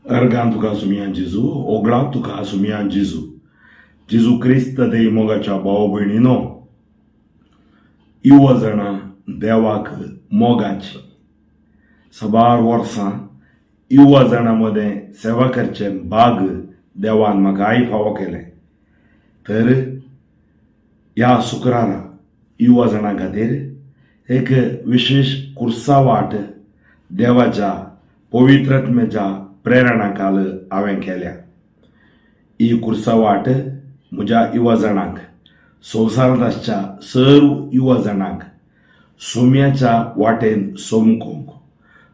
अर्गां तुका सुमया जेजू, ओगळा तुका सुमया जेजू. जेजू क्रिस्त देई मोगाच्या भाव भयणीनो, युवा जाणां देवाक मोगाची. साबार वर्सां युवा जाणां मदें सेवा करचें भाग देवान म्हाका आई फावो केलें. तर ह्या शुक्रारा युवा जाणां खातीर एक विशेश कुर्सा वाट देवाच्या पवित्रत्मेच्या प्रेरणा काल हांवें केल्या. ही कुर्सा वाट म्हज्या युवा जाणांक, संवसारांत आसच्या सर्व युवा जाणांक सोम्याच्या वाटेन सोमकूंक,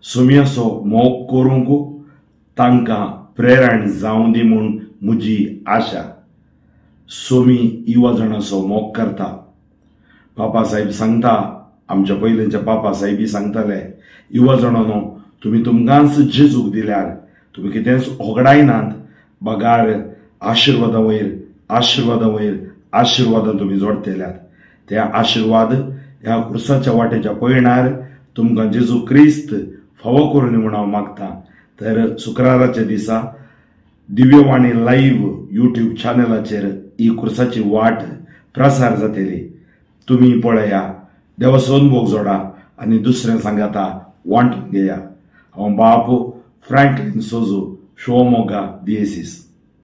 सोम्याचो मोग करूंक तांकां प्रेरण जावं दी म्हूण म्हजी आशा. सोमी युवा जाणांचो मोग करता. पापा साहेब सांगता, आमच्या पयलींच्या पापा साहेबी सांगताले, युवा जाणांनो तुमी तुमकांच जेजूक दिल्यार तुमी कितेंच होगडायनात, बगार आशिर्वादां वयर आशिर्वादां वयर आशिर्वादां तुमी जोडटेल्यात. ते आशिर्वाद ह्या कुर्साच्या वाटेच्या पयणार तुमकां जेजू क्रिस्त फावो करून म्हूण हांव मागतां. तर शुक्राराच्या दिसा दिव्यवाणी लायव्ह यूट्यूब चॅनलाचेर ही कुर्साची वाट प्रसार जातली. तुमी पळया, देवाचो अनुभव जोडा आनी दुसऱ्या सांगाता वांटून घेया. हांव बाप फ्रँकलीन सोजो, शिवमोगा दियेसीस.